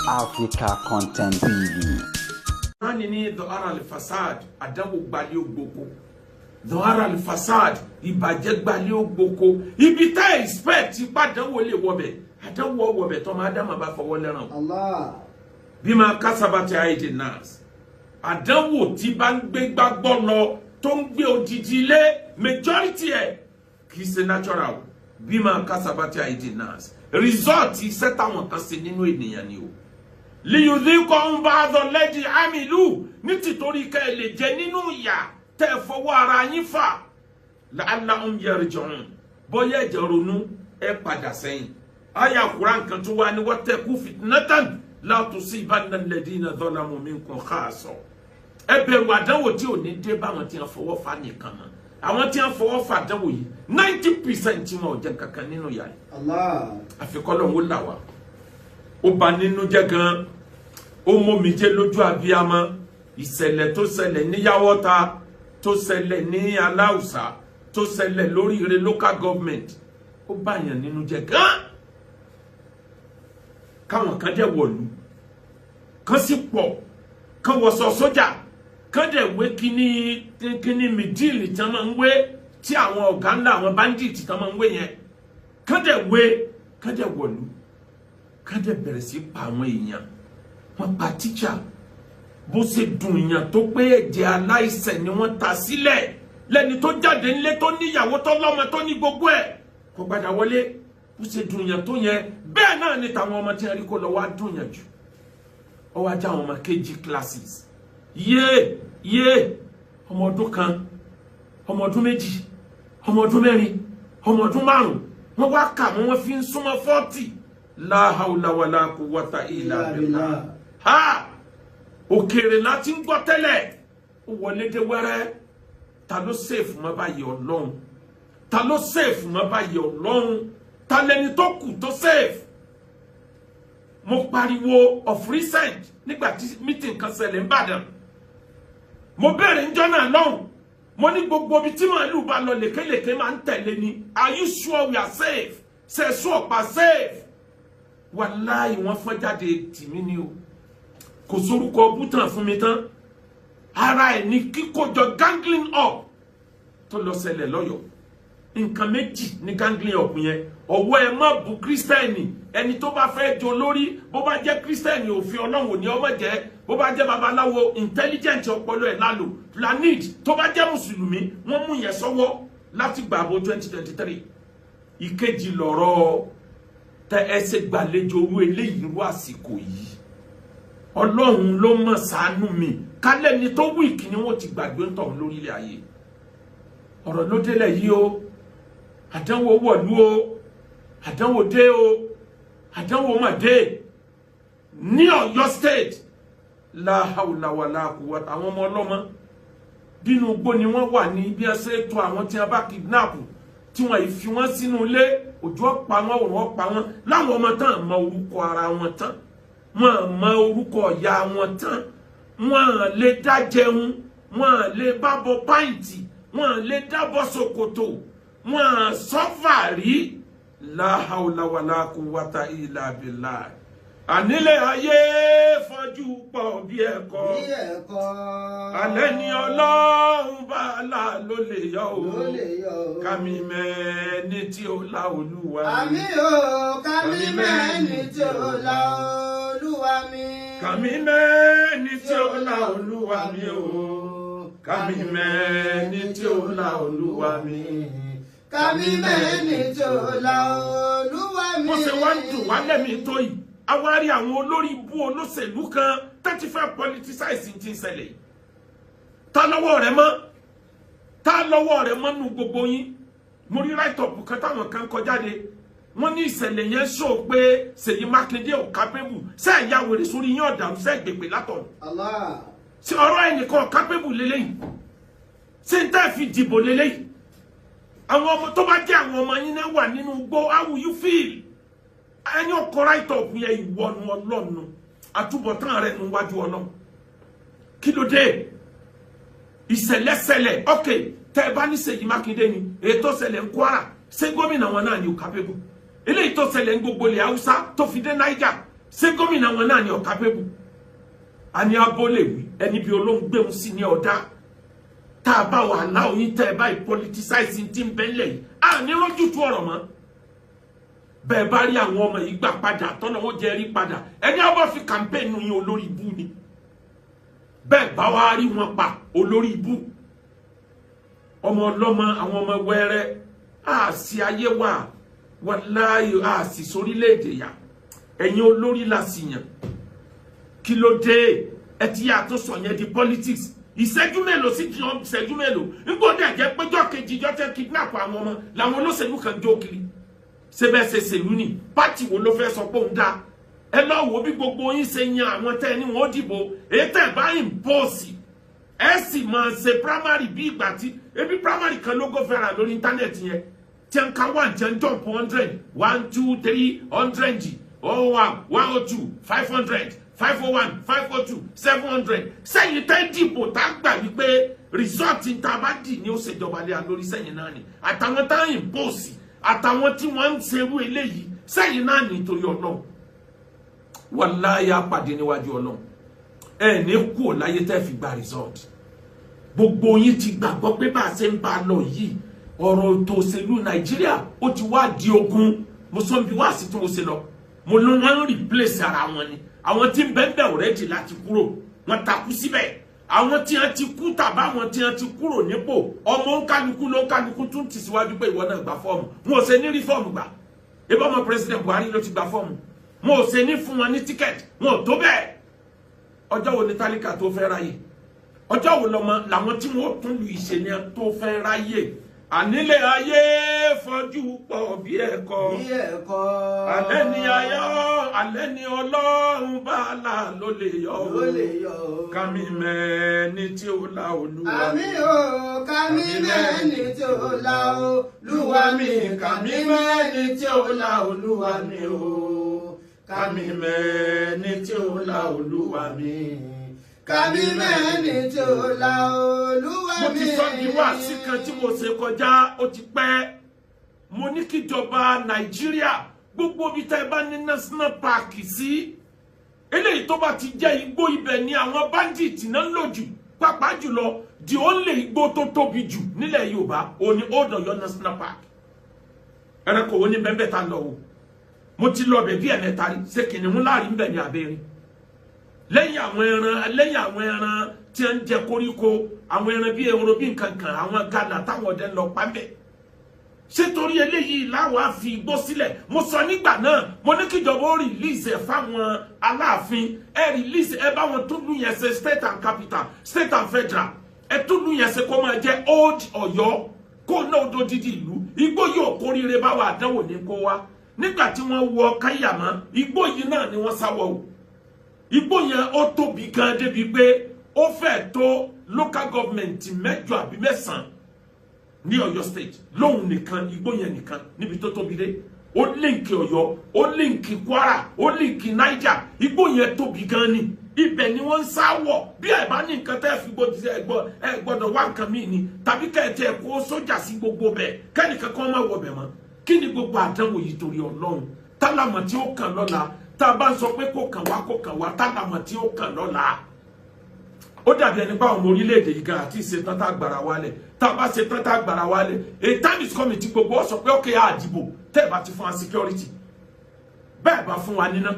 Africa Content TV. Kùránì ní ظهر الفساد, àdánwò gbalẹ̀ ògbóko. ظهر الفساد, ìbàjẹ́ gbalẹ̀ ògbóko. Ibi tá expect ìpàdánwò lè wọbẹ̀, àdánwò wọbẹ̀ tọ́mọ Ádámà bá fọwọ́ lẹ́ràn. Allah. بما كسبت أيدي الناس, àdánwò tí bá ń gbé gbágbọ́ lọ, tó ń gbé odidi lé, majority ẹ̀ kì í ṣe natural. بما كسبت أيدي الناس, result iṣẹ́ táwọn kan ṣe nínú ènìyàn ni o. ليذيقهم بعض الذي عملوا, ní tìtorí ká ẹ lè jẹ nínú ìyà tẹ́ ẹ fọwọ́ ara yín fà. لعلهم يرجعون, bóyá ẹ̀jẹ̀ ronú, ẹ padà sẹ́yìn. Àyà Kùránì kan tó wá ní واتقوا فتنة لا تصيبن الذين ظلموا منكم خاصة. Ẹ bẹ̀rù àdánwò tí ò ní dé báwọn tí wọ́n fọwọ́ fà nìkan mọ́. Àwọn tí wọ́n fọwọ́ fà àdánwò yìí, 90% tí wọn ò jẹ kankan nínú ìyà yìí. Allah. Àfikọ́lọ̀ ń là wá. Ó bà nínú jẹ́ gan, ó mómijé lójú abiyamọ. Ìṣẹ̀lẹ̀ tó ṣẹlẹ̀ ní Yàwọ́ta, tó ṣẹlẹ̀ ní Aláùsá, tó ṣẹlẹ̀ lóríire local government, ó bàyàn nínú jẹ́ gan. Káwọn kan dẹ̀ wọ̀lú, kan sì pọ̀, kan wọṣọ sójà, kan dẹ̀ wé kíní kíní mìdíìlì tí wọ́n máa ń wé, tí àwọn ọ̀gá ńlá àwọn bandit tí wọ́n máa ń wé yẹn, kan dẹ̀ wé, kan dẹ̀ wọ̀lú, kan dẹ̀ bẹ̀rẹ̀ sí pa àwọn èèyàn. Wọ́n pa tíṣà. Bó ṣe dùn èèyàn tó pé ẹ̀jẹ̀ aláìṣẹ̀ ni wọ́n ta sílẹ̀, lẹ́ni tó jáde ńlé, tó níyàwó, tó lọ́mọ, tó ní gbogbo ẹ̀, kó gbadà wọlé. Bó ṣe dùn èèyàn tó yẹn, bẹ́ẹ̀ náà ni tàwọn ọmọ tí wọ́n rí kó lọ wá dùn yàn jù. Ó wá já àwọn ọmọ KG classes, yé yé, ọmọ ọdún 1, ọmọ ọdún 2, ọmọ ọdún 4, ọmọ ọdún 5, wọ́n wá kà wọ́n, wọ́n fi ń súnmọ́ 40. لا حول ولا قوة إلا بالله. Ha, òkèèrè láti ń gbọ́ tẹ́lẹ̀, ó wọlé dé wẹ́rẹ́. Ta ló safe mọ́ báyìí, Ọlọ́run? Ta ló safe mọ́ báyìí, Ọlọ́run? Ta lẹni tó kù tó safe? Mo pariwo of recent nígbà tí meeting kan ṣẹlẹ̀ n'Ìbàdàn. Mo béèrè ńjọ́ náà lọ́hùn, mo ní gbogbo ibi tí màálù bá lọ, lèkélèké máa ń tẹ̀lé ni. Are you sure we are safe? Ṣe é sún ọ̀pá safe? Wàláì, wọ́n fọ́n jáde tìmí ni o. Kò sórúkọ bútàn fún mi tán. Ara ẹ̀ ní kíkójọ gangling up tó lọ ṣẹlẹ̀ lọ́yọ̀ọ́. Nǹkan méjì ní gangling up yẹn. Ọwọ́ ẹ má bu Kírísítẹ́nì. Ẹni tó bá fẹ́ jọ lórí, bó bá jẹ́ Kírísítẹ́nì, òfin Ọlọ́run ò ní ọmọ jẹ́. Bó bá jẹ́ babaláwo, intelligent ọpọlọ ẹ̀ lálò lanid. Tó bá jẹ́ mùsùlùmí, wọ́n mú yẹn sọ́wọ́ láti gbàgbó 2023. Ìkejì lọ̀rọ̀ tẹ ẹ ṣe gbàlejò owó eléyìí irú àsìkò yìí. Ọlọ́run ló mọ̀ ṣàánú mi. Kálẹ̀ ni tó weak ni wọ́n ti gbàgbé ń tọ̀hún lórílẹ̀ ayé. Ọ̀rọ̀ ló délẹ̀ yìí o. Àdánwò wọ̀lú o, àdánwò dé o, àdánwò mà dé ní Ọ̀yọ́ State. لا حول ولا قوة. Àwọn ọmọ ọlọ́mọ bínú igbó ni wọ́n wà ní bí wọ́n ṣe tó àwọn tí wọ́n bá kidnap, tí wọ́n yìí fi wọ́n sínú ilé, òjò ọ̀pá wọn, òrùn ọ̀pá wọn. Láwọn ọmọ tán mọ orúkọ ara wọn tán, wọn mọ orúkọ ìyá wọn tán, wọn lè dá jẹun, wọn lè bábọ pàǹtì, wọn lè dábọ ṣòkòtò, wọn sọfà rí. لا حول ولا قوة إلا بالله. Ànílẹ̀ ayé fọ́jú pọ̀ bí ẹ̀kọ́. Bí ẹ̀kọ́. Alẹ́ ni Ọlọ́run bá là ló lè yọ o. Ló lè yọ o. Kàmí mẹ́ni tí ó la Olúwa mi. Àmín o, kàmí mẹ́ni tí ó la Olúwa mi. Kàmí mẹ́ni tí ó la Olúwa mi o. Kàmí mẹ́ni tí ó la Olúwa mi. Kàmí mẹ́ni tí ó la Olúwa mi. Bó ṣe wá ń dùn wá lẹ́mìí tó yìí, a wá rí àwọn olórí ibú olóṣèlú kan tẹ́tí fẹ́ politicize ti ń ṣẹlẹ̀ yìí. Ta lọ́wọ́ rẹ̀ mọ́? Ta lọ́wọ́ rẹ̀ mọ́ nù gbogbo yín? Mo rí write up kan táwọn kan kọ jáde. Wọ́n ní ìṣẹ̀lẹ̀ yẹn sọ pé Ṣèyí Mákindé ò capable. Ṣé ẹ̀yà wèrè sórí yín ọ̀dà ṣe gbègbè látọ̀? Allah. Ṣé ọ̀rọ̀ ẹnìkan capable lélẹ́yìn? Ṣé n tẹ́ fi dìbò lélẹ́yìn? Àwọn ọmọ tó bá jẹ́ àwọn ọmọ yín náà wà nínú igbó, how will you feel? Ẹni ọkọ̀ write up yẹn, ìwọ́nu Ọlọ́nu, àtúbọ̀tán rẹ̀ níwájú Ọlọ́run. Kí ló dé? Ìṣẹ̀lẹ̀ṣẹlẹ̀. Ok, tẹ́ ẹ bá ní Ṣèyí Mákindé ni ètò ṣẹlẹ̀ ń Kwara, ṣé gómìnà wọn náà ni ò capable? Eléyìí tó ṣẹlẹ̀ ń gbogbo ilẹ̀ Haúsá tó fi dé Niger, Ṣé gómìnà wọn náà ni ò capable? A ní abó lè wí ẹni bí olóhùn gbéhùn sí ní ọ̀dá. Tá a bá wà láwọn yín tẹ́ ẹ báyìí politicize ti ń bẹ́ńlẹ̀ yìí, a ní rójútu ọ̀rọ̀ mọ́. Bẹ́ẹ̀ bá rí àwọn ọmọ yìí gbà padà, tọ́nà ó jẹ́ rí padà, ẹni àwọn bá fi campaign yín, olórí ibú ni. Bẹ́ẹ̀ bá wá rí wọn pa, olórí ibú. Ọmọ ọlọ́mọ, àwọn ọmọ wẹ́rẹ́, àṣì ayé wà, wàláyé àṣì sórílẹ̀-èdè yà. Ẹ̀yin olórí la sì yàn. Kí ló dé ẹ ti yà tó sọ yẹn di politics? Ìṣẹ́jú mélòó sí ìṣẹ́jú mélòó nígbà dẹ̀ jẹ́ péjọ́ kejì ìjọ tẹ́ kidnap àwọn ọmọ làwọn olóṣèlú kan jó kiri. Ṣé bẹ́ẹ̀ ṣe ṣèlú ni? Party wo ló fẹ́ sọ pé òun dá? Ẹ lọ wo bí gbogbo yín ṣe yan àwọn tẹ́ ẹ ní wọn ó dìbò. Èyí tẹ́ ẹ bá impose, ẹ sì máa ṣe primary bí ìgbà tí ebi primary kan ló go viral lórí internet yẹn, tí ń ka one, tí ń jump 100, one, two, three, hundred, oh one, 102, 500, 501, 502, 700. Sẹ́yìn tẹ́ dìbò tá a gbà wípé result tá a bá dì ní ó ṣèjọba lé a lórí, sẹ́yìn náà ni àtàwọn tá impose, àtàwọn tí wọ́n ń ṣerú eléyìí, sẹ́yìn náà nítorí Ọlọ́run, wàláyà pàdé níwájú Ọlọ́run. Ẹ ní kú ò láyé tẹ́ fi gba result. Gbogbo yín ti gbàgbọ́ pé bá a ṣe ń bá a lọ yìí, ọ̀rọ̀ ètò òṣèlú Nàìjíríà ó ti wá di ogun. Mo sọ bí wá sí tí mo ṣe lọ, mo ló wọ́n ń replace ara wọn ni. Àwọn tí ń bẹ́ẹ̀ bẹ́ẹ̀ already láti kúrò, wọ́n takú síbẹ̀. Àwọn tí wọ́n ti kú tàbá àwọn tí wọ́n ti kúrò nípò, ọmọ òǹkálukú ló ń kálukú tún tì síwájú pé ìwọ náà gba fọ́ọ̀mù. Wọn ò ṣe ní rí fọ́ọ̀mù gbà. Ebi ọmọ President Buhari ló ti gba fọ́ọ̀mù. Wọn ò ṣe ní fún wọn ní ticket. Wọn ò tó bẹ́ẹ̀. Ọjọ́ wo ni tálíkà tó fẹ́ ráyè? Ọjọ́ wo lọmọ làwọn tí wọ́n tún lu ìṣe ni tó fẹ́ ráyè? Ànílé ayé fọjú pọ̀ bí ẹ̀kọ́. Bí ẹ̀kọ́. Alẹ́ ni ayọ́, alẹ́ ni Ọlọ́run bá là ló lè yọ. Ló lè yọ o. Kàmí mẹ́ni tí ó la Olúwa. Àmín o, kàmí mẹ́ni tí ó la Olúwa mi, kàmí mẹ́ni tí ó la Olúwa mi o. Kàmí mẹ́ni tí ó la Olúwa mi. Kàmí mẹ́ni tí ó la Olúwa mi. Mo ti sọ ní wáàsí kan tí mo ṣe kọjá, ó ti pẹ́. Mo ní kíjọba Nàìjíríà, gbogbo ibi tá ẹ bá ní national park sí, eléyìí tó bá ti jẹ́ igbó, ibẹ̀ ni àwọn bandit náà ń lò jù. Pàápàá jùlọ, the only igbó tó tóbi jù nílẹ̀ Yorùbá òní Old Ọ̀yọ́ National Park. Ẹranko wo ní bẹ́ẹ̀ ta lọ o? Mo ti lọ bẹ̀ bí ẹ̀mẹ́ta rí. Ṣé kìnìún láàrin bẹ̀ ní abẹ́rẹ́ lẹ́yìn àwọn ẹran, lẹ́yìn àwọn ẹran tí ń jẹ koríko, àwọn ẹran bíi ehoro, bíi nkankan, àwọn gàlà táwọn ọdẹ ń lọ pa ń bẹ̀? Ṣé torí eléyìí láwa fi igbó sílẹ̀? Mo sọ nígbà náà, mo ní kíjọba ó release ẹ̀ fáwọn aláàfin. Ẹ release ẹ, báwọn tó lù yẹn ṣe state and capital, state and federal. Ẹ tó lù yẹn ṣe kó máa jẹ́ Old Ọ̀yọ́, kó náà ó dídì ìlú. Igbó yóò kórìíre báwa, àdánwò ní kó wá. Nígbà tí wọ́n wọ Káyàmá, igbó yìí náà ni wọ́n sáwọ́ o. Igbó yẹn ó tóbi gan débi pé ó fẹ́ tó local government mẹ́jọ àbí mẹ́sàn-án ní Ọ̀yọ́ State lóhun nìkan. Igbó yẹn nìkan, níbi tó tóbi dé, ó link Ọ̀yọ́, ó link Kwara, ó link Niger. Igbó yẹn tóbi gan ni. Ibẹ̀ ni wọ́n ń sá wọ̀. Bí ẹ bá ní nǹkan tẹ́ fi gbòdì, ẹ gbọ́dọ̀ wá nǹkan míì ni, tàbí kẹ́ ẹ kó sójà sí gbogbo bẹ̀, kẹ́nìkan kan má wọ bẹ̀ mọ́. Kí ni gbogbo àdánwò yìí torí Ọlọ́run? Tálámọ̀ tí ó kàn lọ́la. Tá a bá ń sọ pé kò kàn wá, kò kàn wá, tálámọ̀ tí ó kàn lọ́la. Ó dàbí ẹni pé àwọn ọmọ orílẹ̀-èdè yìí gan àti ìṣetán tá a gbàrà wálẹ̀. Tá a bá ṣetán tá a gbàrà wálẹ̀, a time is coming tí gbogbo ọ sọ pé ókè, àdìbò tẹ́ ẹ bá ti fún wa security, bẹ́ẹ̀ bá fún wa níná,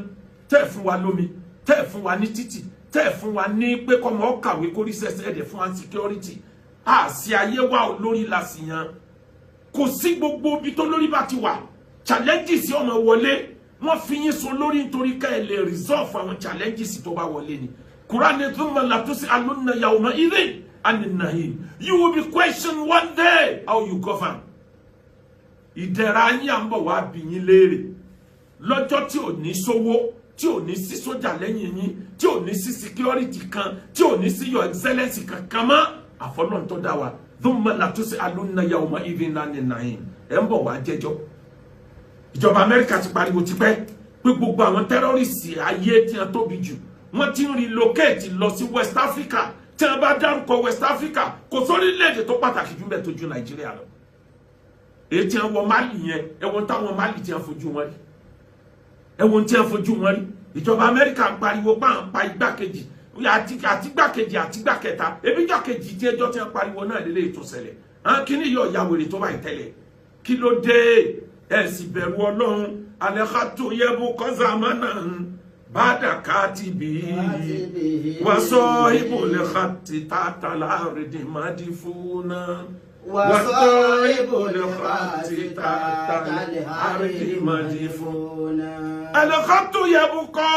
tẹ́ ẹ fún wa lómi, tẹ́ ẹ fún wa ní títì, tẹ́ ẹ fún wa ní pé kọ́mọ ọ kàwé, kórí sẹ́sẹ́, ẹ̀dẹ̀ fún wa security, àṣì ayé wa ò lórí la sì yan. Kò sí gbogbo ibi tó lórí bá ti wà, challenges ọmọ wọlé. Wọ́n fi yín so lórí nítorí ká ẹ lè resolve àwọn challenges tó bá wọlé ni. Quran thumma latus'alunna yawma idhin anin na'im. You will be questioned one day how you govern. Ìdẹ̀ra yín, à ń bọ̀ wá bí yín léèrè lọ́jọ́ tí ò ní sówó, tí ò ní sí sójà lẹ́yìn yín, tí ò ní sí security kan, tí ò ní sí your excellency kankan mọ́, àfọlọ́n tó dá wa. Thumma latus'alunna yawma idhin anin na'im. Ẹ̀ ń bọ̀ wá jẹ́jọ́. Ìjọba Amẹ́ríkà ti pariwo tipẹ́ pé gbogbo àwọn terrorist ayé tí wọ́n tóbi jù, wọ́n ti ń relocate lọ sí West Africa. Tí wọ́n bá dárúkọ West Africa, kò sórílẹ̀-èdè tó pàtàkì jù bẹ́ẹ̀ tó ju Nàìjíríà lọ. Èyí tí wọ́n wọ Mali yẹn, ẹ̀wọ̀n táwọn Mali tí wọ́n fojú wọn rí, ẹ̀wọ̀n tí wọ́n fojú wọn rí. Ìjọba Amẹ́ríkà ń pariwo pa à ń pa igbákejì àti igbákejì àti igbákẹta, ebi igbákejì tí ẹjọ́ tí wọ́n pariwo náà lélẹ́yìí tó ṣẹlẹ̀. Àwọn kìíní yóò ya wèrè tó báyìí tẹ́lẹ̀. Kí ló dé? Ẹ sì bẹ̀rù Ọlọ́run. Alẹ́kàtó yẹ́bù kọ́sàmánà bàdàkàtì bíi wàsọ ibùlẹ̀kàtì tààtà láàrídì mádìfúnà. وصاحب الخط تحت الأرض مدفونا. الخط يبقى,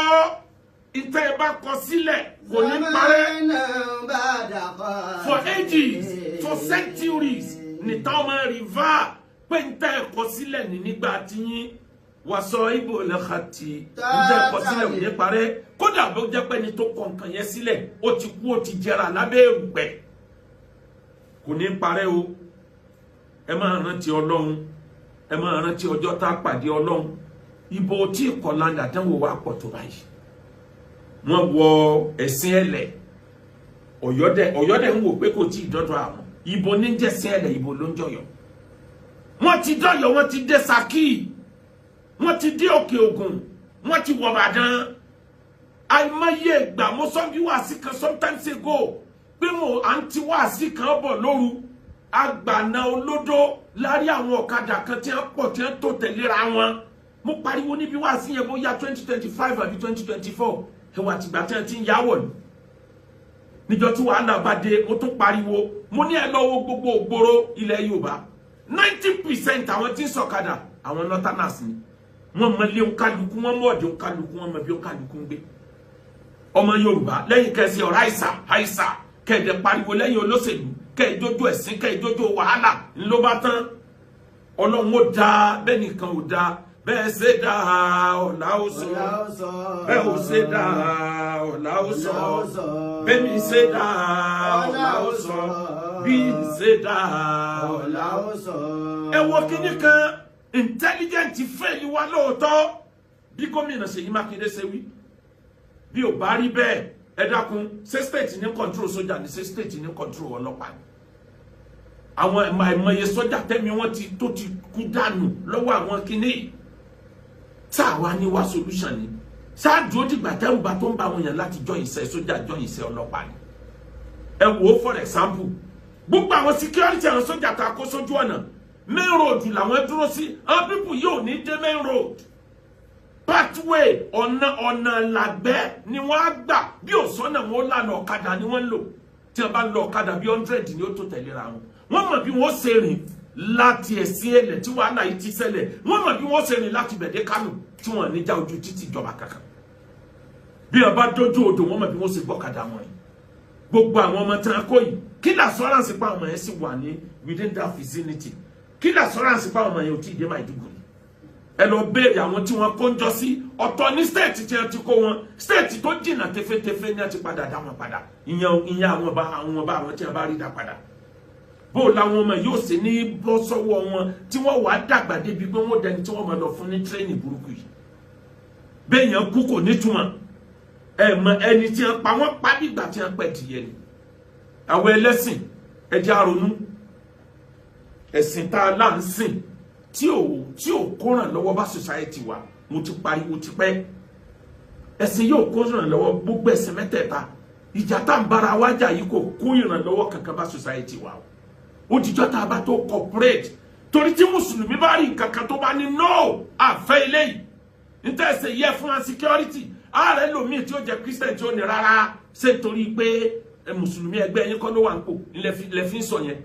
ìtẹ́ ẹ bá kọ sílẹ̀ kò ní parẹ́. For ages, for centuries, nìtàn ọmọ rìvá pé ntẹ́ ẹ kọ sílẹ̀ ní nígbà tí yín. Wàsọ ibùlẹ̀kàtì, ntẹ́ ẹ kọ sílẹ̀ kò ní parẹ́, kódà bó jẹ́ pé ní tó kọ nǹkan yẹn sílẹ̀ ó ti kú, ó ti jẹrà lábẹ́ erùpẹ̀, kò ní parẹ́ o. Ẹ máa rántí Ọlọ́run, ẹ máa rántí ọjọ́ tá a pàdé Ọlọ́run. Ibo tí ìkọlàndà dánwò wà pọ̀ tó báyìí. Wọ́n wọ ẹ̀sìn ẹlẹ̀ ọ̀yọ́dẹ, ọ̀yọ́dẹ ń wò pé kò tí ì dọ́dọ̀ àwọn. Ibo ní jẹ́sìn ẹlẹ̀, ibo ló ń jọyọ̀. Wọ́n ti dọ́yọ̀, wọ́n ti dé Ṣakí, wọ́n ti dé Òkè Ògùn, wọ́n ti wọ̀ Ìbàdàn. Àìmọye ìgbà mo sọ bí wàásì kan sometimes ago pé mo à ń ti wàásì kan bọ̀ lóru, agbàna olódó lárí àwọn ọ̀kadà kan tí wọ́n pọ̀, tí wọ́n tó tẹ̀léra wọn. Mo pariwo níbi wàásì yẹn bóyá 2025 àbí 2024. Ẹwà àtìgbà tí wọ́n ti ń yáwọ̀ ni. Níjọ́ tí wàhálà bá dé, mo tún pariwo, mo ní ẹ lọ wo gbogbo ògbóró ilẹ̀ Yorùbá, 90% àwọn tí ń sọ̀kadà, àwọn northerners ni. Wọ́n mọ ilé òǹkálukú, wọ́n mọ ọ̀dẹ̀ òǹkálukú, wọ́n mọ bí òǹkálukú ń gbé. Ọmọ Yorùbá, lẹ́yìn kẹsì ọ̀rọ̀ àìsà àìsà, kẹ̀dẹ̀ pariwo lẹ́yìn olóṣèlú, kẹ̀ẹ́dójú ẹ̀sìn, kẹ̀ẹ́dójú wàhálà ńlọ bá tán. Ọlọ́run ó dáa bẹ́ẹ̀ nìkan ò dáa bẹ́ẹ̀ ṣe dáa, ọ̀la ó sọ bẹ́ẹ̀ ò ṣe dáa, ọ̀la ó sọ bẹ́ẹ̀ mi ṣe dáa, ọ̀la ó sọ bí n ṣe dáa, ọ̀la ó sọ. Ẹ wo kíní kan, intelligent fail wa lóòótọ́. Bí gómìnà Ṣèyí Mákindé ṣe wí, bí ò bá rí bẹ́ẹ̀, ẹ dákun, ṣé state ní control sójà ní? Ṣé state ní control ọlọ́pàá ni? Àwọn àìmọye sójà tẹ́mi wọ́n ti tó ti kú dànù lọ́wọ́ àwọn kinní yìí. Tá àwa ní wá solution ni, ṣáàdù ó dìgbà tẹ́rù bá tó ń bá àwọn èèyàn láti join iṣẹ́ sójà, join iṣẹ́ ọlọ́pàá ni? Ẹ wò ó, for example, gbogbo àwọn security, àwọn sójà tá a kó sójú ọ̀nà, main road làwọn dúró sí. Àwọn people yóò ní dé main road, pathway, ọ̀nà làgbẹ́ ni wọ́n á gbà. Bí òsánà wọn ó lànà, ọ̀kadà ni wọ́n ń lò. Tí wọ́n bá ń lọ ọ̀kadà bí 100 ni ó tó tẹ̀léra wọn. Wọ́n mọ̀ bí wọ́n ṣe rìn láti ẹ̀sìn ẹlẹ̀ tí wàhálà yìí ti ṣẹlẹ̀. Wọ́n mọ̀ bí wọ́n ṣe rìn láti bẹ̀dẹ̀ Kánò tí wọ́n ní já ojú títì ìjọba kankan. Bí wọ́n bá dójú odò, wọ́n mọ̀ bí wọ́n ṣe gbọ́kadà wọn rìn. Gbogbo àwọn ọmọ tí wọ́n kó yìí, kí l'assurance pa ọmọ yẹn sì wà ní within that vicinity? Kí l'assurance pa ọmọ yẹn ò tí ì dé Maiduguri? Ẹ lọ béèrè àwọn tí wọ́n kó ń jọ sí. Ọ̀tọ̀ ní state tí wọ́n ti kó wọn, state tó jìnnà tẹfẹtẹfẹ ní wọ́n ti padà dá wọn padà. Ìyẹn àwọn ọba àwọn tí wọ́n bá rí dá padà, bó làwọn ọmọ yóò ṣe ní bọ́ sọ́wọ́ wọn tí wọ́n wàá dàgbà débi pé wọ́n dẹni tí wọ́n máa lọ fún ní training burúkú yìí? Bẹ́ẹ̀ yẹn kú kò nítumọ̀. Ẹ mọ ẹni tí wọ́n pa, wọ́n pa nígbà tí wọ́n pẹ̀ dìyẹ ni. Àwọn ẹlẹ́sìn, ẹ jẹ́ á ronú. Ẹ̀sìn tá a là ń sìn tí ò kó ràn lọ́wọ́ bá society wa, mo ti pariwo tipẹ́, ẹ̀sìn yóò kó ràn lọ́wọ́. Gbogbo ẹ̀sìn mẹ́tẹ̀ẹ̀ta, ìjà tá ń bára wa jà yìí kò kó ìrànlọ́wọ́ kankan bá society wa o. Ó dijọ́ tá a bá tó cooperate, torí tí mùsùlùmí bá rí nǹkan kan tó bá ní no, àfẹ́ ilé yìí níta ẹsẹ̀ yẹ fún wa security, ààrẹ lomi tí ó jẹ́ Christian tí ó ní rárá, ṣé torí pé mùsùlùmí ẹgbẹ́ yín kọ́ ló wà ń pò lẹ́fí ń sọ yẹn?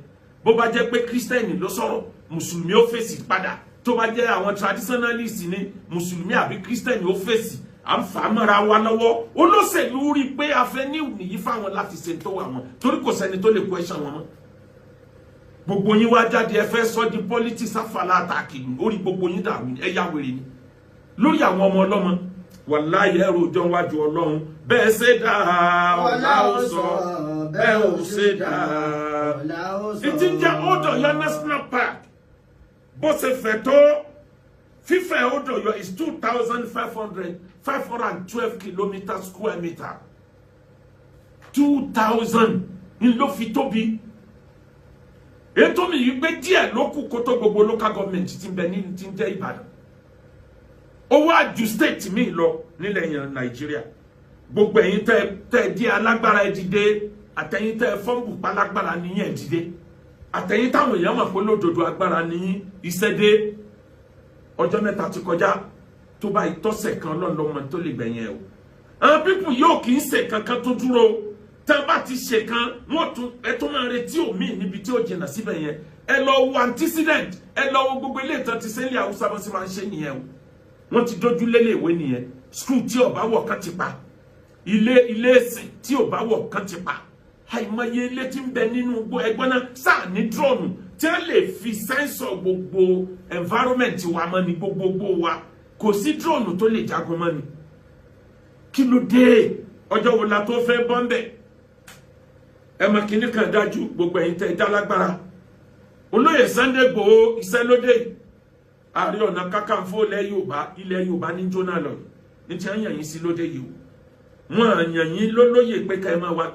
Bó bá jẹ́ pé Christian ló sọ̀rọ̀, mùsùlùmí ó fèsì padà. Tó bá jẹ́ àwọn traditionalist ní, mùsùlùmí àbí Christian ó fèsì. À ń fà á mọ́ra wa lọ́wọ́. Olóṣèlú rí i pé a fẹ́ ní nìyí fáwọn láti ṣe tó wà wọn, torí kò sẹ́ni tó lè question wọn mọ́. Gbogbo yín wá jáde, ẹ fẹ́ sọ di politics, àfàlà àtàkì orí gbogbo yín dàrú. Ẹ yá wèrè ni lórí àwọn ọmọ ọlọ́mọ. Wàláyé, ẹrù òjò wájú Ọlọ́run. Bẹ́ẹ̀ ṣe dáa, ọ̀la ó sọ bẹ́ẹ̀ ò ṣe dáa. Ìtí ń jẹ́ Old Ọ̀yọ́ National Park, bó ṣe fẹ̀ tó, fífẹ̀ Old Ọ̀yọ́ is 2,500, 512 kilometre square meter. 2,000 ń ló fi tóbi. Ètò mi yìí pé díẹ̀ ló kù kó tó gbogbo local government tí ń bẹ ní tí ń jẹ́ Ìbàdàn. Owó àjù state míì lọ nílẹ̀ yẹn Nàìjíríà. Gbogbo ẹ̀yin tẹ́ di alágbára, ẹ dìde. Àtẹ̀yin tẹ́ fọ́nbù pálágbára nìyẹn, dìde. Àtẹ̀yin táwọn èèyàn mọ̀ pé lódodo agbára nìyín, iṣẹ́ dé. Ọjọ́ 3 ti kọjá tó bá ìtọ́sẹ̀ kan lọ́nlọ́mọ tó lè gbẹ̀yìn ẹ̀ o. Àwọn people yóò kì í ṣe kankan tó dúró. Tẹ́ bá ti ṣe kan, wọ́n tún ẹ tó máa retí òmíì níbi tí ó jìnnà síbẹ̀ yẹn. Ẹ lọ wo antecedent, ẹ lọ wo gbogbo ilé ìtàn ti sẹ́lẹ̀ Haúsá bó ṣe máa ń ṣe nìyẹn o. Wọ́n ti dójú lélẹ̀ ìwé nìyẹn. School tí ò bá wọ̀ kan ti pa, ilé ilé ìsìn tí ò bá wọ̀ kan ti pa, àìmọye ilé tí ń bẹ nínú ẹgbẹ́ náà sáà ní drone tí wọ́n lè fi sensor gbogbo environment wa mọ́ ní gbogbogbò wa. Kò sí drone tó lè jagun mọ́ ni. Kí ló dé? Ọjọ́ wo la tó fẹ́ bọ́ ń bẹ̀? Ẹ mọ̀ kínní kan dájú, gbogbo ẹ̀yin tẹ́ ẹ dá lágbára, olóyè Sunday Igboho, iṣẹ́ lóde. Ààrẹ Ọ̀nà Kakanfò ilẹ̀ Yorùbá, ilẹ̀ Yorùbá ní jóná lọ yìí ní tí wọ́n yàn yín sí lóde yìí o. Wọ́n yàn yín lólóyè pé ká ẹ máa wá